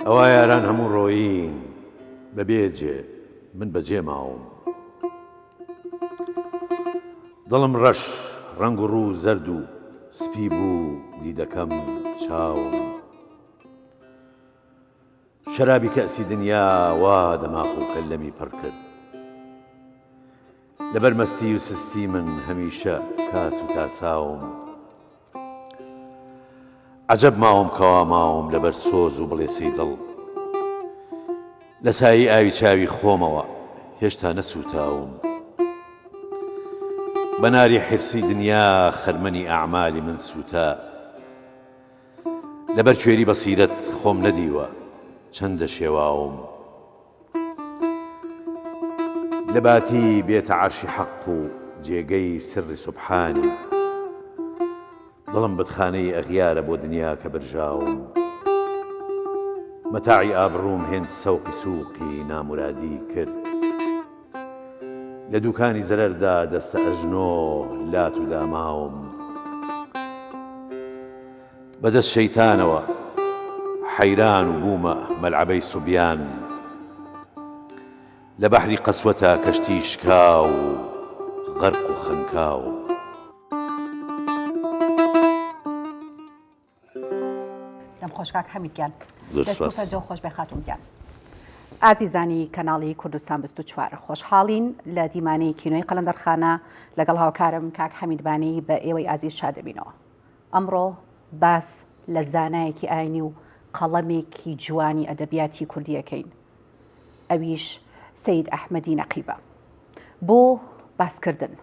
ئەوا یاران هەموو ڕۆیین بە بێ جێ من بە جێ ماوم. دڵم ڕەش ڕەنگ و ڕوو زەرد و سپی بوو دیدەکەم چاوم. شەرابی کەئسی دنیا وا دەماخ و کەللەمی پڕ کرد. لەبەر مەستی و سستی من هەمیشە کاس و تاساوم. عەجەب ماوم کەوا ماوم لەبەر سۆز و بڵێسەی دڵ. لە سایەی ئاوی چاوی خۆمەوە هێشتا نەسووتاوم. بە ناری حیرسی دنیا خەرمەنی ئەعمالی من سووتا. لەبەر کوێری بەسیرەت خۆم نەدیوە چەندە شێواوم. لە باتی بێتە عەرشی حەق و جێگەی سری سوبحانی. دڵم بتخانەی ئەغیارە بۆ دنیا کە برژاوم. مەتاعی ئابڕووم هێند سەوقی سووقی نامورادی کرد. لە دووکانی زەرەردا دەستە ئەژنۆ لات و داماوم. بە دەست شەیتانەوە حەیران و بوومە مەلعەبەی سوبیان. لە بەحری قەسوەتا کەشتی شکاو و غەرق و خنکاوم. دەم خۆش کاک حەمید گیان. دەست و پەنجەو خۆش بێ خاتوون گیان. ئازیزانی کەناڵی کوردستان 24 خۆشحاڵین لە دیمانەیەکی نوێی قەلەندەرخانە لەگەڵ هاوکارم کاک حەمید بانی بە ئێوەی ئازیز شاد دەبینەوە. ئەمڕۆ باس لە زانایەکی ئاینی و قەڵەمێکی جوانی ئەدەبیاتی کوردی ئەکەین ئەویش سەید ئەحمەدی نەقیبە. بۆ باسکردن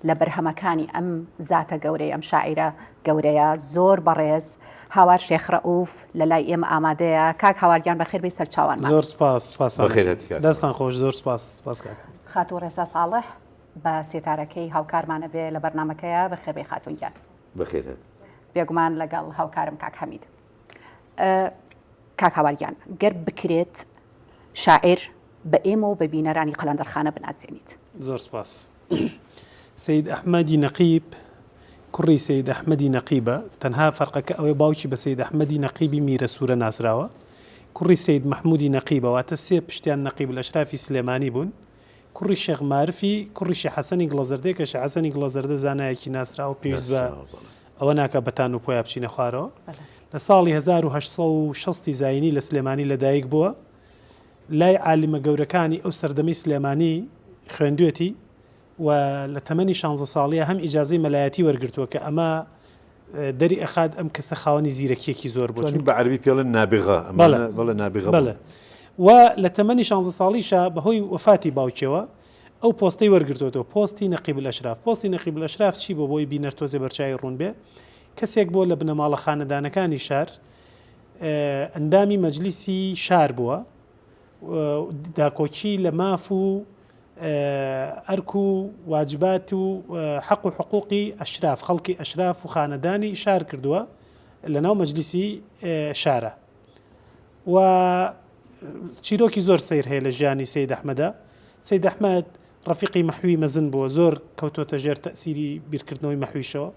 لە بەرهەمەکانی ئەم زاتە گەورەی ئەم شاعیرە گەورەیە زۆر بەڕێز هاوار شێخ ڕەئوف لە لای ئێمە ئامادەیە کاک هاوار گیان بەخێر بێی سەرچاوانمان. زۆر سپاس سپاستان بەخێر هاتی کاک. دەستان خۆش زۆر سپاس سپاس کاک. خاتوو ڕێسا ساڵح بە سێتارەکەی هاوکارمانە بێ لە بەرنامەکەیا بەخێر بێی خاتوون گیان. بەخێر هاتی. بێگومان لەگەڵ هاوکارم کاک حەمید. کاک هاوار گیان گەر بکرێت شاعیر بە ئێمە و بە بینەرانی قەلەندەرخانە بناسێنیت. زۆر سپاس. سەید ئەحمەدی نەقیب کوڕی سەید ئەحمەدی نەقیبە، تەنها فەرقەکە ئەوەیە باوکی بە سەید ئەحمەدی نەقیبی میرە سوورە ناسراوە، کوڕی سەید مەحموودی نەقیبە، واتە سێ پشتیان نەقیب الاشرافی سلێمانی بوون، کوڕی شێخ مارفی کوڕی شێخ حەسەنی گڵەزەردەیە کە شێخ حەسەنی گڵەزەردە زانایەکی ناسراوە پێویست بە ئەوە ناکا بە تان و پۆیا بچینە خوارەوە. لە ساڵی 1860 زایینی لە سلێمانی لەدایک بووە. لای عالیمە گەورەکانی ئەو سەردەمەی سلێمانی خوێندوێتی و لە تەمەنی شانزە ساڵیە هەم ئیجازەی مەلایەتی وەرگرتووە کە ئەمە دەری ئەخات ئەم کەسە خاوەنی زیرەکیەکی زۆر بوو چون بە عەربی پێڵێن نابغە بەڵێ بەڵێ نابغە بەڵێ و لە تەمەنی شانزە ساڵیشا بەهۆی وەفاتی باوکیەوە ئەو پۆستەی وەرگرتووەتەوە پۆستی نەقیب الاشراف پۆستی نەقیب الاشراف چی بۆ بۆی بینەر تۆزێ بەرچاوی ڕوون بێ کەسێک بووە لە بنەماڵە خانەدانەکانی شار ئەندامی مەجلیسی شار بووە داکۆکی لە ماف و ئەرک و واجبات و حەق و حقوقی ئەشراف خەڵکی ئەشراف و خانەدانی شار کردووە لە ناو مەجلیسی شارە و چیرۆکی زۆر سیر هەیە لە ژیانی سید ئەحمەدا سید ئەحمەد ڕەفیقی مەحوی مەزن بووە زۆر کەوتووەتە ژێر تەئسیری بیرکردنەوەی مەحویشەوە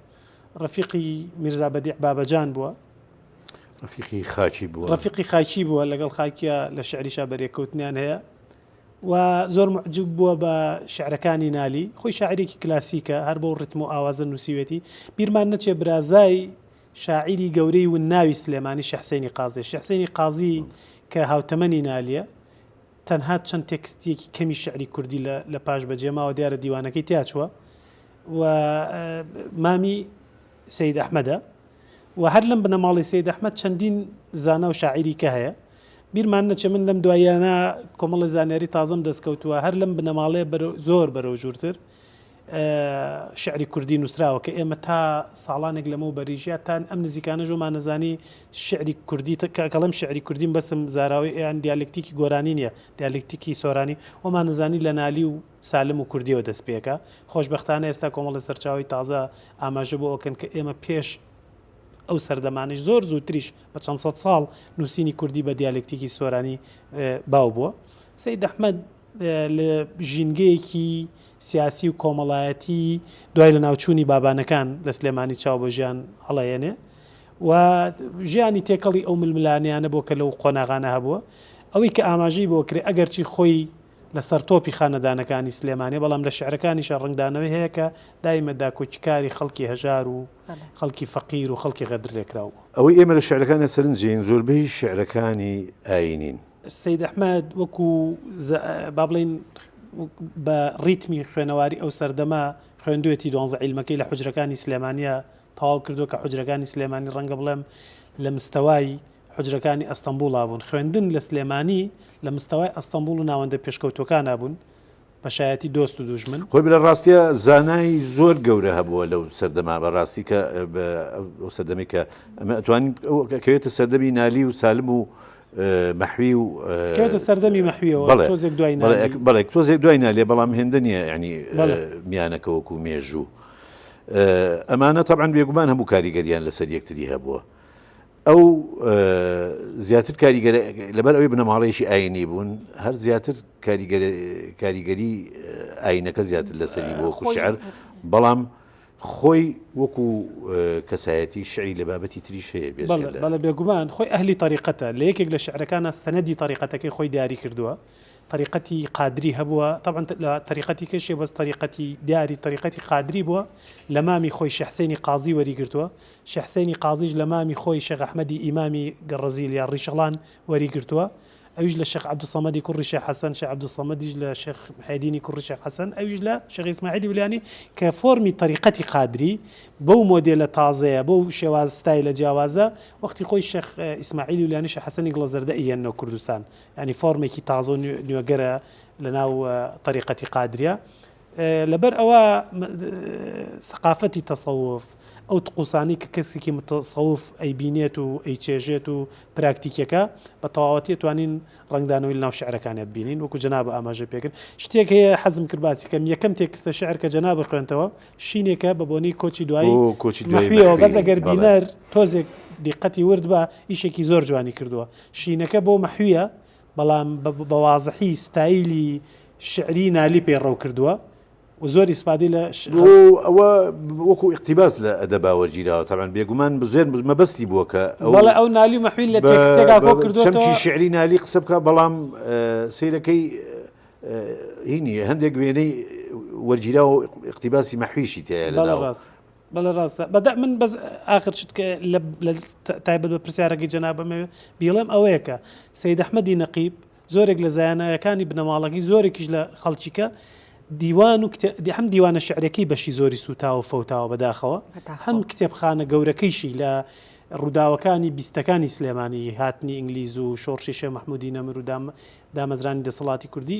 ڕەفیقی میرزا بەدیع بابەجان بووە ڕەفیقی خاکی بووە. ڕەفیقی خاکی بووە، لەگەڵ خاکیا لە شیعریشا بەرێککەوتنیان هەیە و زۆر موعجیب بووە بە شیعرەکانی نالی، خۆی شاعیرێکی کلاسیکە، هەر بەو ڕیتم و ئاوازە نووسیوێتی، بیرمان نەچێ برازای شاعیری گەورەی ونناوی سلێمانی شێخ حسەینی قازیە، شێخ حسەینی قازی کە هاوتەمەنی نالیە، تەنها چەند تێکستیەکی کەمی شیعری کوردی لە پاش بەجێ ماوە، دیارە دیوانەکەی تیاچووە و مامی سەید ئەحمەدە و هەر لەم بنەماڵەی سەید ئەحمەد چەندین زانا و شاعیری کە هەیە. بیرمان نەچێ من لەم دواییانە کۆمەڵی زانیاری تازەم دەست کەوتووە هەر لەم بنەماڵەیە بەرەو زۆر بەرەو ژوورتر شعری کوردی نووسراوە کە ئێمە تا ساڵانێک لەمەو بەریژیا تا ئەم نزیکانە ژۆمانەزانی شعری کوردی کەڵم شعری کوردیم بەسم زاراوی یان دیالکتیکی گۆرانی نییە دیالکتیکی سۆرانی وەمانەزانی لە نالی و سالم و کوردیەوە دەست پێکا. خۆشبەختانە ئێستا کۆمەڵێ سەرچاوەی تازە ئاماژە بۆ ئەکەن کە ئێمە پێش ئەو سەردەمانەیش زۆر زووتریش بە چەند سەد ساڵ نووسینی کوردی بە دیالێکتیکی سۆرانی باو بووە. سەید ئەحمەد لە ژینگەیەکی سیاسی و کۆمەڵایەتی دوای لەناوچوونی بابانەکان لە سلێمانی چاو بە ژیان هەڵەیەنێ. و ژیانی تێکەڵی ئەو ململانێیانە بووە کە لەو قۆناغانە هەبووە. ئەوەی کە ئاماژەی بۆ کرێ ئەگەرچی خۆی لە سەر تۆپی خانەدانەکانی سلێمانیە بەڵام لە شیعرەکانیشا ڕەنگدانەوەی هەیە کە دایمە داکۆکیکاری خەڵکی هەژار و خەڵکی فەقیر و خەڵکی غەدرلێکراو بووە. ئەوەی ئێمە لە شیعرەکانیا سەرنجین زۆربەی شیعرەکانی ئایینین. سەید ئەحمەد وەکو با بڵێین بە ڕیتمی خوێنەواری ئەو سەردەمە خوێندوێتی دوانزە عیلمەکەی لە حوجرەکانی سلێمانیە تەواو کردووە کە حوجرەکانی سلێمانی ڕەنگە بڵێم لە مستەوای حوجرەکانی ئەستەنبوڵا بوون. خوێندن لە سلێمانی لە مستەوای ئەستەنبوڵ و ناوەندە پێشکەوتووەکانا بوون بە شایەتی دۆست و دوژمن. خۆی لە ڕاستیا زانای زۆر گەورە هەبووە لەو سەردەما بە ڕاستی کە ئەو سەردەمی کە ئەمە ئەتوانین کەوێتە سەردەمی نالی و سالم و مەحوی و کەوێتە سەردەمی مەحویەوە تۆزێک دوای نالی. بەڵێ تۆزێک دوای نالیە بەڵام هێندە نییە یانی میانەکە وەکوو مێژوو. ئەمانە تەبعەن بێگومان هەموو کاریگەریان لەسەر یەکتری هەبووە. ئەو زیاتر کاریگەر لەبەر ئەوەی بنەماڵەیەکی ئاینی بوون هەر زیاتر کاریگەری ئاینەکە زیاتر لەسەری بۆ وەکو شعر بەڵام خۆی وەکو کەسایەتی شعری لە بابەتی تریش هەیە بەڵێ بێگومان خۆی ئەهلی تەریقەتە لە یەکێک لە شعرەکانە سەنەدی تەریقەتەکەی خۆی دیاری کردووە تەریقەتی قادری هەبووە تەبعەن لە تەریقەتی کەشێ بەس تەریقەتی دیاری تەریقەتی قادری بووە لە مامی خۆی شێخ حسێنی قازی وەریگرتووە شێخ حسێنی قازیش لە مامی خۆی شێخ ئەحمەدی ئیمامی گەڕەزیل یا ڕیشەڵان وەریگرتووە ئەویش لە شێخ عەبدولسەمەدی کوڕی شێخ حەسەن شێخ عەبدولسەمەدیش لە شێخ محێدینی کوڕی شێخ حەسەن ئەویش لە شێخ ئیسماعیلی ولیانی کە فۆرمی تەریقەتی قادری بەو مۆدێلە تازەیە بەو شێواز ستایلە جیاوازە وەختی خۆی شێخ ئیسماعیلی ولیانی شێخ حەسەنی گڵەزەردە ئەیەننەوە کوردستان یانی فۆرمێکی تازە و نوێگەرە لەناو تەریقەتی قادریە لەبەر ئەوە سەقافەتی تەسەوف ئەو تقوسانی کە کەسێکی متەسەوف ئەیبینێت و ئەیچێژێت و پراکتیکەکە بە تەواوەتی توانین ڕەنگدانەوەی لەناو شعرەکانە ببینین وەکو جەناب ئاماژە پێکرد شتێک هەیە حەزم کرد باسی کەم یەکەم تێکستە شعر کە جەناب خوێنتەوە شینێکە بە بۆنەی کۆچی دوایی کۆچی دواییەوە بەس ئەگەر بینەر تۆزێک دیقەتی ورد بە ئیشێکی زۆر جوانی کردووە شینەکە بۆ مەحویە بەڵام بە وازحی ستایلی شعری نالی پەیڕەو کردووە و زۆر ئیسفادەی لە ئەوە وەکو ئیقتیباس لە ئەدەبا وەرگیراوە تەبعەن بێگومان بزێر مەبەستی بووە کە ئەو بەڵێ ئەو نالی و مەحوی لە تێکستێکا کۆ کردووەتەوە چەمکی شعری نالی قسە بکە بەڵام سەیرەکەی هینی هەندێک وێنەی وەرگیراوە ئیقتیباسی مەحویشی تایە لە ناو. بەڵێ ڕاستە بەدە من بەس ئاخر شت کە لە تایبەت بە پرسیارەکەی جەنابم بیڵێم ئەوەیە کە سید ئەحمەدی نەقیب زۆرێک لە زانایەکانی بنەماڵەکەی زۆرێکیش لە خەڵکیکە دیوان و هەم دیوانە شعرەکەی بەشی زۆری سوتاوە و فەوتاوە بەداخەوە هەم کتێبخانە گەورەکەیشی لە ڕووداوەکانی بیستەکانی سلێمانی هاتنی ئینگلیز و شۆڕشی شێخ مەحمودی نەمر و دامەزرانی دەسەڵاتی کوردی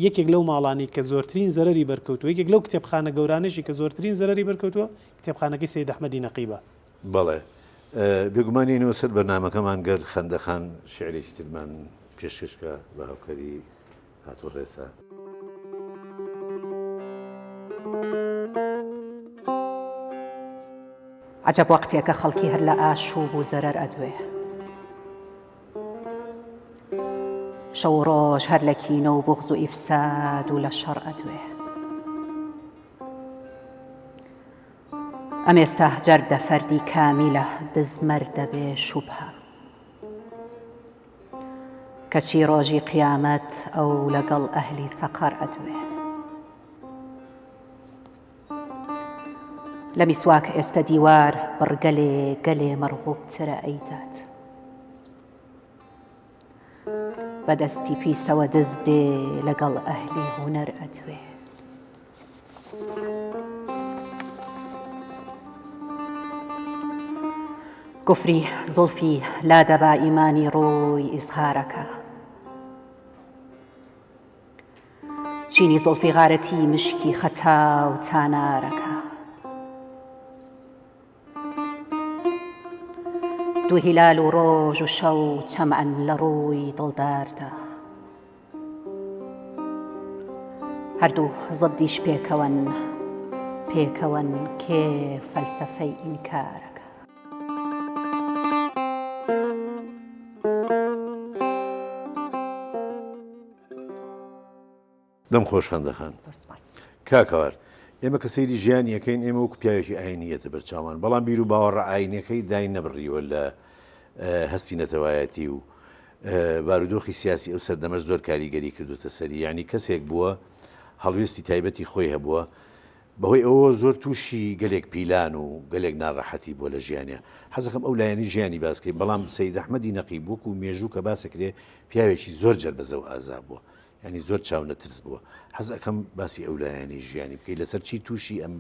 یەکێک لەو ماڵانەی کە زۆرترین زەرەری بەرکەوتووە، یەکێک لەو کتێبخانە گەورانەشی کە زۆرترین زەرەری بەرکەوتووە، کتێبخانەکەی سەید ئەحمەدی نەقیبە. بەڵێ بێگومان یەینەوە سەر بەرنامەکەمان گەر خەندە خان شیعرێکی ترمان پێشکەش کا بە هاوکاری خاتوو ڕێسا. عەجەب وەقتێکە خەڵکی هەر لە ئاشوب و زەرەر ئەدوێ. شەو و ڕۆژ هەر لە کینە و بوغز و ئیفساد و لە شەڕ ئەدوێ. ئەمێستا جەردە فەردی کامیلە دز مەردە بێ شوبهە. کەچی ڕۆژی قیامەت ئەو لەگەڵ ئەهلی سەقەر ئەدوێ. لە میسواک ئێستە دیوار بڕگەلێ گەلێ مەڕغوبترە ئەیدات. بە دەستی پیسەوە دز دێ لەگەڵ ئەهلی هونەر ئەدوێ. کوفری زوڵفی لادەبا ئیمانی ڕووی ئیزهارەکە. چینی زوڵفی غارەتی مشکی خەتا و تانارەکە. دوو هیلال و ڕۆژ و شەو چەمعن لە ڕووی دڵداردا. هەردوو زدیش پێکەوەن پێکەوەن کێ فەلسەفەی ئینکارەکە. دەم خۆش خەندە خان. کاک هەوار. ئێمە کە سەیری ژیانی ئەکەین ئێمە وەکو پیاوێکی ئاینی یەتە بەرچاومان، بەڵام بیروباوەڕە ئاینیەکەی دای نەبڕیوە لە هەستی نەتەوایەتی و بارودۆخی سیاسی ئەو سەردەمەش زۆر کاریگەری کردوتە سەری، یعنی کەسێک بووە هەڵوێستی تایبەتی خۆی هەبووە، بەهۆی ئەوەوە زۆر تووشی گەلێک پیلان و گەلێک ناڕەحەتی بووە لە ژیانیا. حەزەکەم ئەو لایەنەی ژیانی باس کەی، بەڵام سەید ئەحمەدی نەقیب وەکو مێژوو کە باس ئەکرێ پیاوێکی زۆر جەربەزە و ئازا بووە، یانی زۆر چاونەترس بووە. حەز ئەکەم باسی ئەو لایەنەی ژیانی بکەی لەسەر چی تووشی ئەم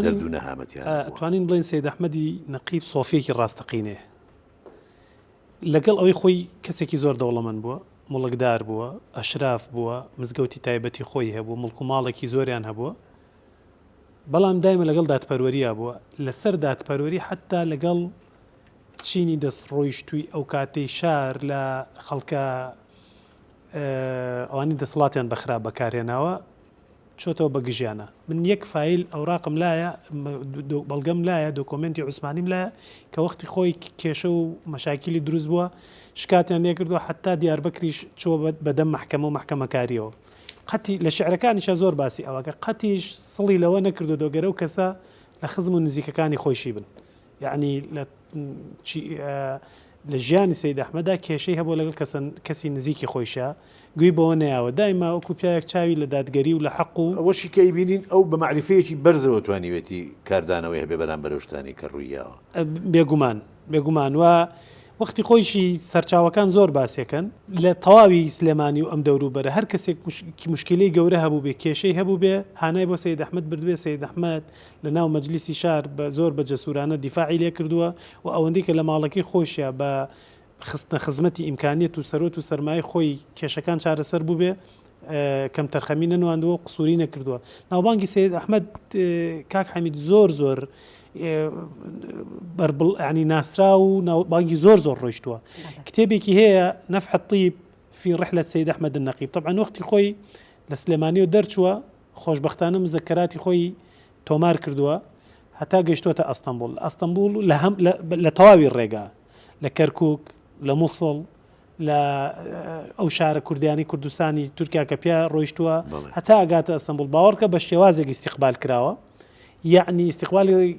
دەرد و نەهامەتیانە بووە. ئەتوانین بڵێین سەید ئەحمەدی نەقیب سۆفییەکی ڕاستەقینەیە. لەگەڵ ئەوەی خۆی کەسێکی زۆر دەوڵەمەند بووە، موڵکدار بووە، ئەشراف بووە، مزگەوتی تایبەتی خۆی هەبوو، موڵک و ماڵێکی زۆریان هەبووە، بەڵام دایمە لەگەڵ دادپەروەریا بووە، لەسەر دادپەروەری حەتتا لەگەڵ چینی دەستڕۆیشتووی ئەو کاتەی شار لە خەڵکە ئەوانی دەسەڵاتیان بە خراپ بەکارهێناوە، چۆتەوە بە گژیانە. من یەک فایل ئەوراقم لایە، بەڵگەم لایە، دۆکۆمێنتی عوسمانیم لایە کە وەختی خۆی کێشە و مەشاکیلی دروست بووە، شکاتیان لێکردووە، حەتا دیاربەکریش چووە بە دەم مەحکەمە و مەحکەمەکارییەوە. قەتی لە شیعرەکانیشا زۆر باسی ئەوەکە، قەتیش سڵی لەوە نەکردووە گەر ئەو کەسە لە خزم و نزیکەکانی خۆیشی بن. یەعنی لە لە ژیانی سەید ئەحمەدا کێشەی هەبووە لەگەڵ کەسی نزیکی خۆیشا گوێی بەوە نەیاوە دایما وەکو پیاوێک چاوی لە دادگەری و لە حەق و ئەوەشی کە ئەیبینین ئەو بە مەعریفەیەکی بەرزەوە توانیوێتی کاردانەوەی هەبێ بەرامبەر ئەو شتانەی کە ڕووی یاوە. بێگومان بێگومان و وەختی خۆیشی سەرچاوەکان زۆر باسیەکەن لە تەواوی سلێمانی و ئەم دەوروبەرە هەر کەسێک موشکیلەی گەورە هەبووبێ کێشەی هەبووبێ هانای بۆ سەید ئەحمەد بردبێ سەید ئەحمەد لە ناو مەجلیسی شار بە زۆر بە جەسوورانە دیفاعی لێ کردووە و ئەوەندەی کە لە ماڵەکەی خۆیشیا بە خستنە خزمەتی ئیمکانیەت و سەروەت و سەرمایەی خۆی کێشەکان چارەسەر بووبێ کەمتەرخەمی نەنواندووە و قسووری نەکردووە. ناوبانگی سەید ئەحمەد کاک حەمید زۆر زۆر بەربڵ ینی ناسراو و ناوبانگی زۆر زۆر ڕۆیشتووە. کتێبێکی هەیە نفح الطیب فی رحلە سید احمد النقیب طبعا وەختی خۆی لە سلێمانیەوە دەرچووە خۆشبەختانە مزەکەراتی خۆی تۆمار کردووە هەتا گەیشتووەتە ئەستەنبوڵ. لە ئەستەنبوڵ و لە هەم لە تەواوی ڕێگا لە کەرکووک، لە موسڵ، لە ئەو شارە کوردیانەی کوردستانی تورکیا کە پیا ڕۆیشتووە هەتا ئەگاتە ئەستەنبوڵ باوەڕکە بە شێوازێک ئیستیقبال کراوە یەعنی ئیستیقبالی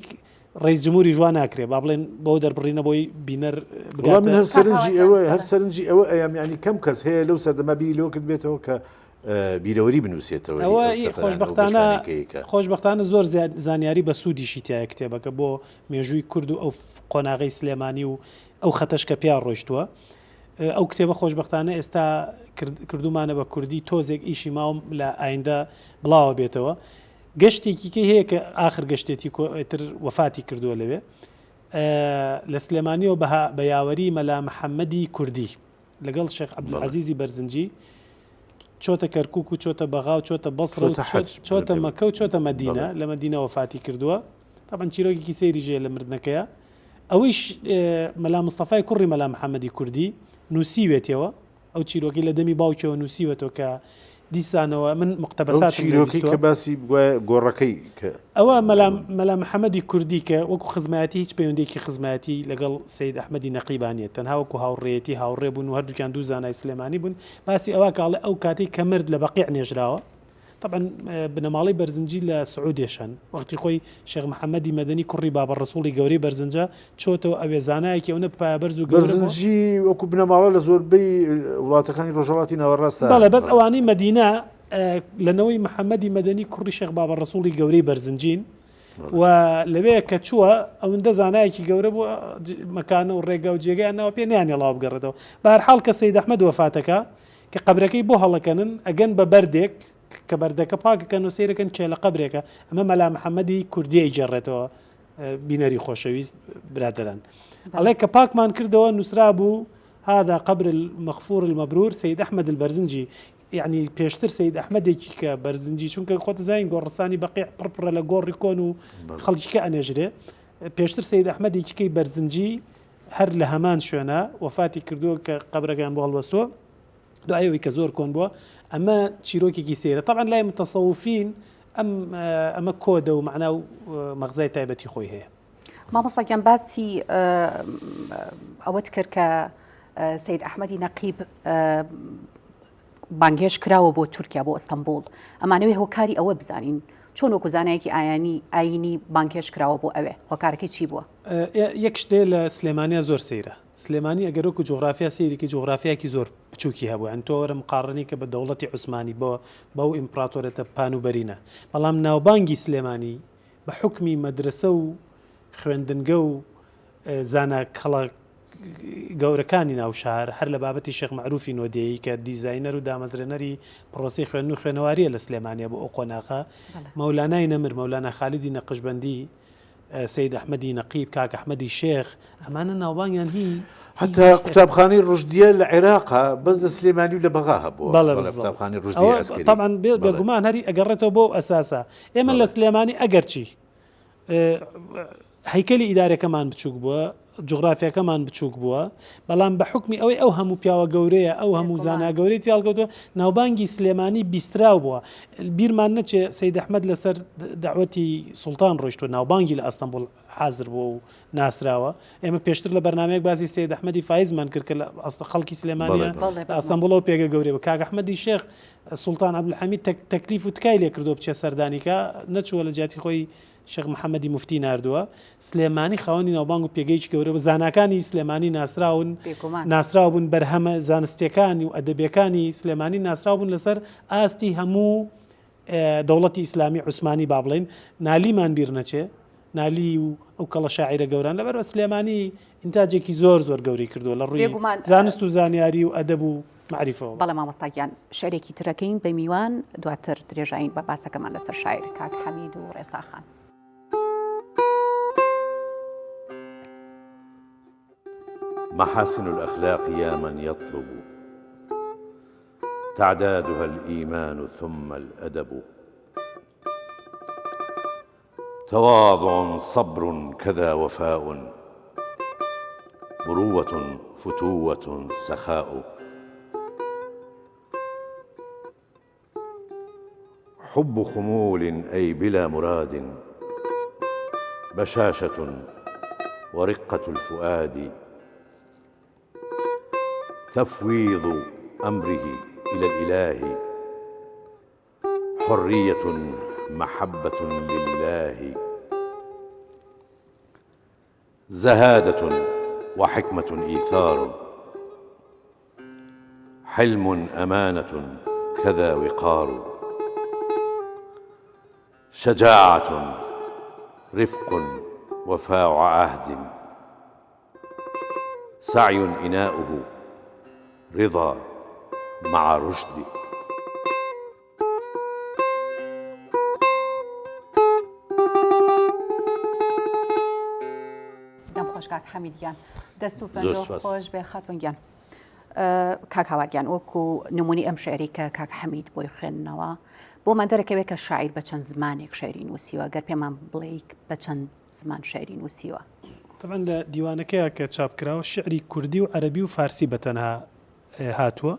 ڕئیس جمهوری ژوا ناکرێ با بڵێن بەو دەربڕینە بۆی بینەر بگات. من هەر سەرنجی ئەوە هەر سەرنجی ئەوە ئەیام یعنی کەم کەس هەیە لەو سەردەمە بیری لەوە کردبێتەوە کە بیرەوەری بنووسێتەوە. ئەوە خۆشبەختانە خۆشبەختانە زۆر زانیاری بە سوودیشی تایە کتێبەکە بۆ مێژووی کورد و ئەو قۆناغەی سلێمانی و ئەو خەتەش کە پیا ڕۆیشتووە ئەو کتێبە خۆشبەختانە ئێستا کردومانە بە کوردی تۆزێک ئیشی ماوم لە ئایندە بڵاوە بێتەوە گەشتێکی کەی هەیە کە ئاخر گەشتێتی تر وەفاتی کردووە لەوێ لە سلێمانیەوە بە یاوەری مەلا محەممەدی کوردی لەگەڵ شێخ عەبدولعەزیزی بەرزنجی چۆتە کەرکوک و چۆتە بەغا و چۆتە بەسڕە و چۆتە مەکە و چۆتە مەدینە لە مەدینە وەفاتی کردووە تابەن چیرۆکێکی سەیری ژەیە لە مردنەکەیە ئەوەیش مەلا مستەفای کوڕی مەلا محەممەدی کوردی نووسیوێتەوە ئەو چیرۆکەی لە دەمی باوکیەوە نووسیوەتەوە کە دیسانەوە من مقتەبەساتم لێ چیرۆکەی بیستووە. کە باسی گوایە گۆڕەکەی کە ئەوە مەلا مەلا محەمەدی کوردی کە وەکو خزمایەتی هیچ پەیوەندیەکی خزمایەتی لەگەڵ سەید ئەحمەدی نەقیبا نیە تەنها وەکو هاوڕێیەتی هاوڕێ بوون و هەردووکیان دوو زانای سلێمانی بوون باسی ئەوە کە ئەڵێ ئەو کاتەی کە مرد لە بەقیع نێژراوە تەبعەن بنەماڵەی بەرزنجی لە سعودیەش هەن. وەختی خۆی شێخ محەمەدی مەدەنی کوڕی بابە ڕەسوڵی گەورەی بەرزنجە چۆتەوە ئەوێ زانایەکی ئەونە پایەبەرز و گەورە بووە. بەرزنجی وەکو بنەماڵە لە زۆربەی وڵاتەکانی ڕۆژهەڵاتی ناوەڕاستدا بەڵێ بەس ئەوانەی مەدینە لە نەوەی محەمەدی مەدەنی کوڕی شێخ بابە ڕەسوڵی گەورەی بەرزنجین و لەوێ کە چووە ئەوەندە زانایەکی گەورە بووە مەکانە و ڕێگا و جێگەیان ناوە پێ نەیانهێڵاوە بگەڕێتەوە. بەهەرحاڵ کە سەید ئەحمەد وەفاتەکا کە قەبرەکەی بۆ هەڵەکەنن ئەگەن بە بەردێک کە بەردەکە پاکەکەن و سەیرەکەن کێلە قەبرێکە ئەمە مەلا محەممەدی کوردی ئەیگێڕێتەوە بینەری خۆشەویست برادەران ئەڵێ کە پاکمان کردەوە نووسرا بوو هذا قبر المغفور المبرور سید احمد البرزنجی یعنی پێشتر سید ئەحمەدێکی کە بەرزنجی چونکە خۆت زین گۆڕستانی بەقیع پڕپڕە لە گۆڕی کۆن و خەڵکی کە ئەنێژرێ پێشتر سید ئەحمەدێکی کەی بەرزنجی هەر لە هەمان شوێنە وەفاتی کردووە کە قەبرەکەیان بۆ هەڵبەستووە دوای ئەوەی کە زۆر کۆن بووە ئەمە چیرۆکێکی سەیرە تەبعەن لای متەسەوفین ئەم ئەمە کۆدە و مەعنا و مەغزای تایبەتی خۆی هەیە. مامۆستا گیان باسی ئەوەت کرد کە سید ئەحمەدی نەقیب بانگهێشت کراوە بۆ تورکیا بۆ ئەستەمبوڵ ئەمانەوێ هۆکاری ئەوە بزانین. چۆن وەکو زانایەکی ئایانی ئایینی بانگهێشت کراوە بۆ ئەوێ؟ هۆکارەکەی چی بووە؟ یەک شت هەیە لە سلێمانیا زۆر سەیرە. سلێمانی ئەگەر وەکو جوغرافیا سەیری کەی جوغرافیایەکی زۆر بچووکی هەبوو یانی تۆ وەرە مقاڕنەی کە بە دەوڵەتی عوسمانی بە بەو ئیمپڕاتۆرێتە پان و بەرینە بەڵام ناوبانگی سلێمانی بە حوکمی مەدرەسە و خوێندنگە و زانا کەڵە گەورەکانی ناو شار هەر لە بابەتی شێخ مەعروفی نۆدێیی کە دیزاینەر و دامەزرێنەری پرۆسەی خوێندن و خوێنەواریە لە سلێمانیە بۆ ئەو قۆناغە مەولانای نەمر مەولانا خالیدی نەقشبەندی سەید ئەحمەدی نەقیب کاک ئەحمەدی شێخ ئەمانە ناوبانگیان هی حتا قوتابخانەی ڕشدیە لە عێراقا بەس لە سلێمانی و لە بەغا هەبووە بەڵێ قوتابخانەی ڕشدیە عەسکەری طبعا بێگومان هەری ئەگەڕێتەوە بۆ ئەساسە ئێمە لە سلێمانی ئەگەرچی هەیکەلی ئیدارەکەمان بچووک بووە، جوغرافیاکەمان بچووک بووە، بەڵام بە حوکمی ئەوەی ئەو هەموو پیاوە گەورەیە، ئەو هەموو زانا گەورەی تیا هەڵکەوتووە، ناوبانگی سلێمانی بیستراو بووە. بیرمان نەچێ سەید ئەحمەد لەسەر دەعوەتی سوڵتان ڕۆیشتووە، ناوبانگی لە ئەستەنبوڵ حازر بووە و ناسراوە. ئێمە پێشتر لە بەرنامەیەک باسی سەید ئەحمەدی فایزمان کرد کە لە خەڵکی سلێمانییە، لە ئەستەنبوڵەوە پێگە گەورەی بوو. کاک ئەحمەدی شێخ سوڵتان عەبدولحەمید تەکلیف و تکای لێ کردووە بچێ سەردانی کا، نەچووە لە جیاتی خۆی شێخ محەمەدی موفتی ناردووە. سلێمانی خاوەنی ناوبانگ و پێگەیەکی گەورە بوو. زاناکانی سلێمانی ناسراون، ناسراو بوون، بەرهەمە زانستییەکانی و ئەدەبییەکانی سلێمانی ناسراو بوون لەسەر ئاستی هەموو دەوڵەتی ئیسلامی عوسمانی با بڵێین. نالیمان بیر نەچێ، نالی و ئەو کەڵە شاعیرە گەوران. لەبەرئەوە سلێمانی ئینتاجێکی زۆر زۆر گەورەی کردووە لە ڕووی زانست و زانیاری و ئەدەب و مەعریفەوە. بەڵێ مامۆستا گیان شعرێکی ترەکەین بە میوان دواتر درێژاین بە باسەکەمان لەسەر شاعیر کاک حەمید و ڕێسا خان. محاسن الأخلاق يا من يطلب تعدادها الإيمان ثم الأدب تواضع صبر كذا وفاء مروة فتوة سخاء حب خمول أي بلا مراد بشاشة ورقة الفؤاد تفويض أمره إلى الإله حرية محبة لله زهادة وحكمة إيثار حلم أمانة كذا وقار شجاعة رفق وفاء عهد سعي إناؤه رضا مع رشد. دەم خۆش کاک حەمید گیان دەست و پەنجە خۆش بێ خاتون گیان کاک هاوار گیان وەکو نمونی ئەم شعری کە کاک حەمید بۆی خوێندنەوە بۆمان دەرەکەوێت کە شاعیر بە چەند زمانێک شعری نووسیوە گەر پێمان بڵێ بە چەند زمان شعری نووسیوە. تەبعەن لە دیوانەکەیا کە چاپ کراوە شیعری کوردی و عەرەبی و فارسی بە تەنها هاتووە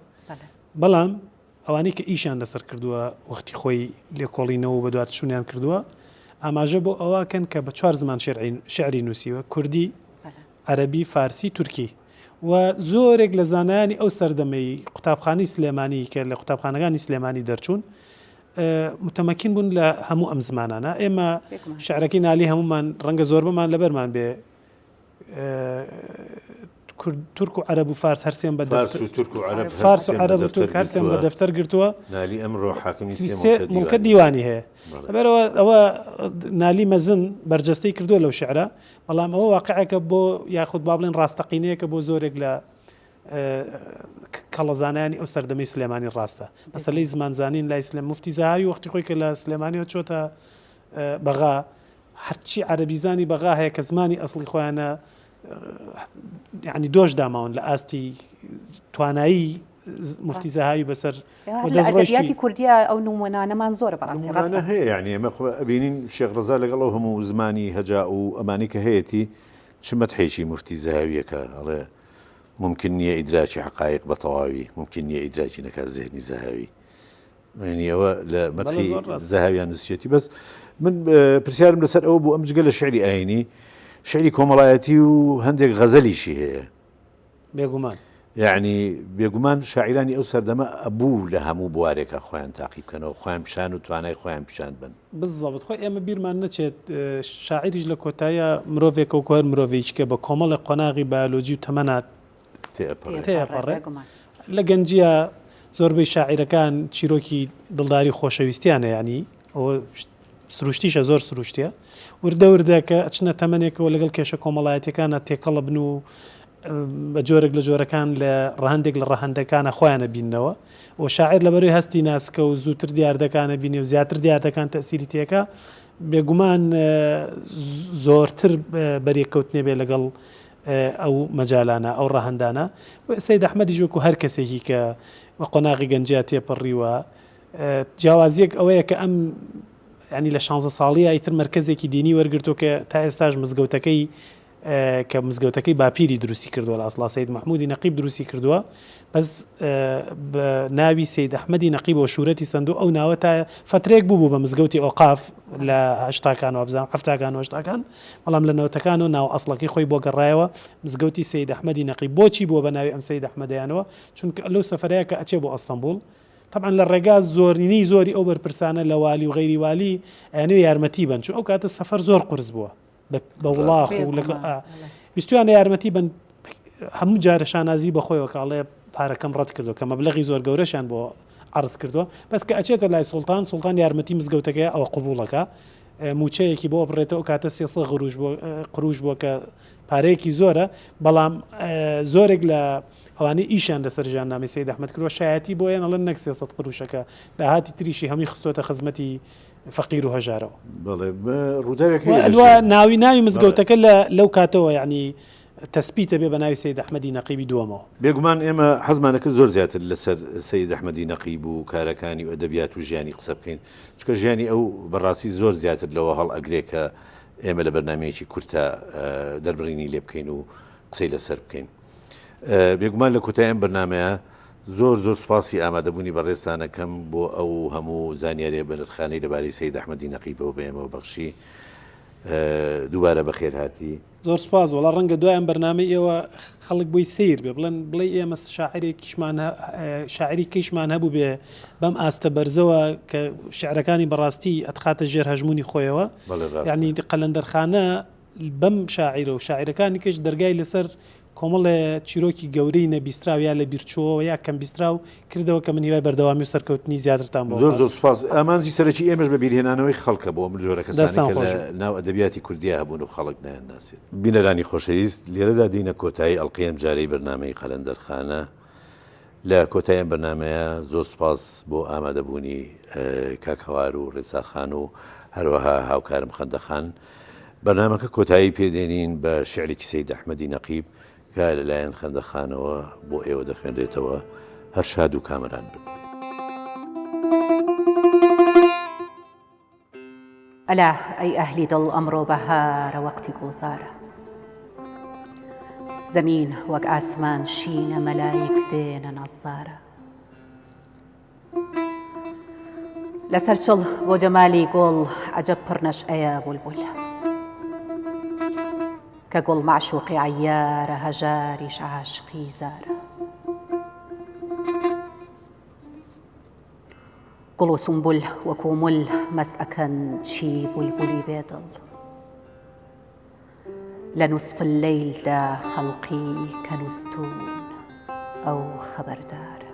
بەڵام ئەوانەی کە ئیشیان لەسەر کردووە وەختی خۆی لێکۆڵینەوە و بەدوادچوونیان کردووە ئاماژە بۆ ئەوە کەن کە بە چوار زمان شعری نووسیوە کوردی عەرەبی فارسی تورکی و زۆرێک لە زانایانی ئەو سەردەمەی قوتابخانەی سلێمانی کە لە قوتابخانەکانی سلێمانی دەرچوون متەمەکین بوون لە هەموو ئەم زمانانە ئێمە شعرەکەی نالی هەمومان ڕەنگە زۆربەمان لەبەرمان بێ تورک و عەرەب و فارس هەرسێن بە فارس و تورک و عەرەب فارس و عەرەب و تورک هەرسێن بە دەفتەر گرتووە نالی ئەمڕۆ حاکمی سێ مڵکە دیوانی هەیە لەبەرەوە ئەوە نالی مەزن بەرجەستەی کردووە لەو شعرە بەڵام ئەوە واقعێکە بۆ یاخود با بڵێن ڕاستەقینەیەکە بۆ زۆرێک لە کەڵەزانایانی ئەو سەردەمەی سلێمانی ڕاستە مەسەلەی زمانزانین لای سلێم مفتی زەهاوی وەختی خۆی کە لە سلێمانیەوە چۆتە بەغا هەرچی عەرەبیزانی بەغا هەیە کە زمانی ئەسڵی خۆیانە یعنی دۆش داماون لە ئاستی توانایی مفتی زەهاوی بەسەر ئەدەبیاتی کوردیە ئەو نمونانەمان زۆرە بەڕاستی ڕاستە هەیە یعنی ئێمە خۆ ئەبینین شێخ ڕەزا لەگەڵ ئەو هەموو زمانی هەجا و ئەمانی کە هەیەتی چ مەدحێکی مفتی زەهاویەکە ئەڵێ مومکن نییە ئیدراکی حەقایق بە تەواوی مومکن نییە ئیدراکی نەکات زهنی زەهاوی یعنی ئەوە لە مەدحی زەهاویان نووسیەتی بەس من پرسیارم لەسەر ئەوە بوو ئەم جگە لە شعری ئاینی شعری کۆمەڵایەتی و هەندێک غەزەلیشی هەیە بێگومان. یەعنی بێگومان شاعیرانی ئەو سەردەمە ئەبوو لە هەموو بوارێکا خۆیان تاقی بکەنەوە، خۆیان پیشان و توانای خۆیان پیشان بەن. بالضبط خۆی ئێمە بیرمان نەچێت شاعیریش لە کۆتاییا مرۆڤێکە وەکو هەر مرۆڤێکی کە بە کۆمەڵێک قۆناغی بایۆلۆجی و تەمەنا تێئەپەڕێ. تێئەپەڕێ. لە گەنجییا زۆربەی شاعیرەکان چیرۆکی دڵداری و خۆشەویستیان هەیە یانی ئەوە سروشتیشە زۆر سروشتیە وردە وردە کە ئەچنە تەمەنێکەوە لەگەڵ کێشە کۆمەڵایەتیەکانە تێکەڵە بن و بە جۆرێک لە جۆرەکان لە ڕەهەندێک لە ڕەهەندەکانە خۆیانە بیننەوە و شاعیر لەبەرەی هەستی ناسکە و زووتر دیاردەکانە بینێ و زیاتر دیاردەکان تەسیری تێکە بێگومان زۆرتر بەریەککەوتنێ بێ لەگەڵ ئەو مەجالانە ئەو ڕەهەندانە سید ئەحمەدیش وەکو هەر کەسێکی کە بە قۆناغی گەنجیا تێپەڕیوە جیاوازیەک ئەوەیە کە ئەم ینی لە شانزە ساڵیە ئیتر مەرکەزێکی دینی وەرگرتو کە تا ئێستاش مزگەوتەکەی کە مزگەوتەکەی باپیری دروستی کردووە لە ئەسڵا سید مححمودی نەقیب دروستی کردووە بەس بە ناوی سید ئەحمەدی نەقیب و شورەتی سندوو ئەو ناوە تا فترێک بوو بوو بە مزگەوتی ئۆقاف لە هەشتاکان وابزانام هەفتاکان و هەشتاکان بەڵام لە نەوەتەکان و ناو ئەسڵەکەی خۆی بۆ گەڕایەوە مزگەوتی سید ئەحمەدی نەقیب بۆچی بووە بە ناوی ئەم سید ئەحمەدەیانەوە چونکە لەو سەفەرەیە کە ئەچێ بۆ ئەستەنبوڵ تەبعەن لە ڕێگا زۆرینەی زۆری ئەو بەرپرسانە لە والی و غەیری والی ئەیانەوێ یارمەتی بەن چون ئەو کاتە سەفەر زۆر قورس بووە بە وڵاخ و لەگەڵ ویستویانە یارمەتی بن هەموو جارە شانازی بە خۆیەوە کاڵێ پارەکەم ڕەت کردو کە مەبلەغی زۆر گەورەشیان بۆ عرض کردووە بەس کە ئەچێتە لای سوڵتان سوڵتان یارمەتی مزگەوتەکەی ئەوە قبوڵەکە موچەیەکی بۆ بڕێتەوە ئەو کاتە 300 غروش بۆ قروش بووە کە پارەیەکی زۆرە بەڵام زۆرێک لە ئەوانەی ئیشیان لەسەر ژیاننامەی سەید ئەحمەد کردووە شایەتی بۆ یان ئەڵێن نەک 300 قروشەکە داهاتی تریشی هەمووی خستۆتە خزمەتی فەقیر و هەژارەوە. بەڵێ ڕووداوێک هەیە لە ژیان. ناوی ناوی مزگەوتەکە لە لەو کاتەوە یعنی تەسبیتە بێ بە ناوی سەید ئەحمەدی نەقیبی دووەمەوە. بێگومان ئێمە حەزمان ئەکرد زۆر زیاتر لەسەر سەید ئەحمەدی نەقیب و کارەکانی و ئەدەبیات و ژیانی قسە بکەین، چونکە ژیانی ئەو بەڕاستی زۆر زیاتر لەوە هەڵئەگرێ کە ئێمە لە بەرنامەیەکی کورتە دەربڕینی لێ بکەین و قسەی لەسەر بکەین. بێگومان لە کۆتای ئەم بەرنامەیە زۆر زۆر سوپاسی ئامادەبوونی بەڕێزتان ئەکەم بۆ ئەو هەموو زانیاریە بەنرخانەی لەبارەی سەید ئەحمەدی نەقیبەوە بە ئێمەوە بەخشی. دووبارە بەخێرهاتی. زۆر سوپاس وەڵا ڕەنگە دوای ئەم بەرنامەی ئێوە خەڵک بۆی سەیر بێ بڵێن بڵێ ئێمە شاعرێکیشمان شاعری کەیشمان هەبوو بێ بەم ئاستە بەرزەوە کە شعرەکانی بەڕاستی ئەتخاتە ژێر هەژمونی خۆیەوە یعنی قەلەندەرخانە بەم شاعیرە و شاعیرەکانی کەش دەرگای لەسەر کۆمەڵێ چیرۆکی گەورەی نەبیستراو یا لەبیرچووەوە یا کەم بیستراو کردەوە کە من هیوای بەردەوامی و سەرکەوتنی زیاترتان بۆ زۆر زۆر سوپاس. ئامانجی سەرەکی ئێمەش بەبیرهێنانەوەی خەڵکە بۆ ئەم جۆرە کەسانەی کە لە ناو ئەدەبیاتی کوردیا هەبوون و خەڵک نایانناسێت. بینەرانی خۆشەویست لێرەدا دێینە کۆتایی ئەڵقەی ئەمجارەی بەرنامەی قەلەندەرخانە. لە کۆتای ئەم بەرنامەیە زۆر سوپاس بۆ ئامادەبوونی کاک هەوار و ڕێسا خان و هەروەها هاوکارم خەندە خان. بەرنامەکە کۆتایی پێدێنین بە شیعرێکی سەید ئەحمەدی نەقیب کە لەلایەن خەندە خانەوە بۆ ئێوە دەخوێنرێتەوە. هەر شاد و کامەران بن. ئەلا ئەی ئەهلی دڵ ئەمڕۆ بەهارە وەقتی گوڵزارە زەمین وەک ئاسمان شینە مەلایک دێنە نەزارە لەسەر چڵ بۆ جەمالی گوڵ عەجەب پڕ نەشئەیە بولبول کە گوڵ مەعشوقی عەیارە هەژاریش عاشقی زارە گوڵ و سومبول وەکوو مل مەست ئەکەن چی بولبولی بێ دڵ لە نوسف اللەیلدا خەڵقی کە نوستوون ئەو خەبەردارە.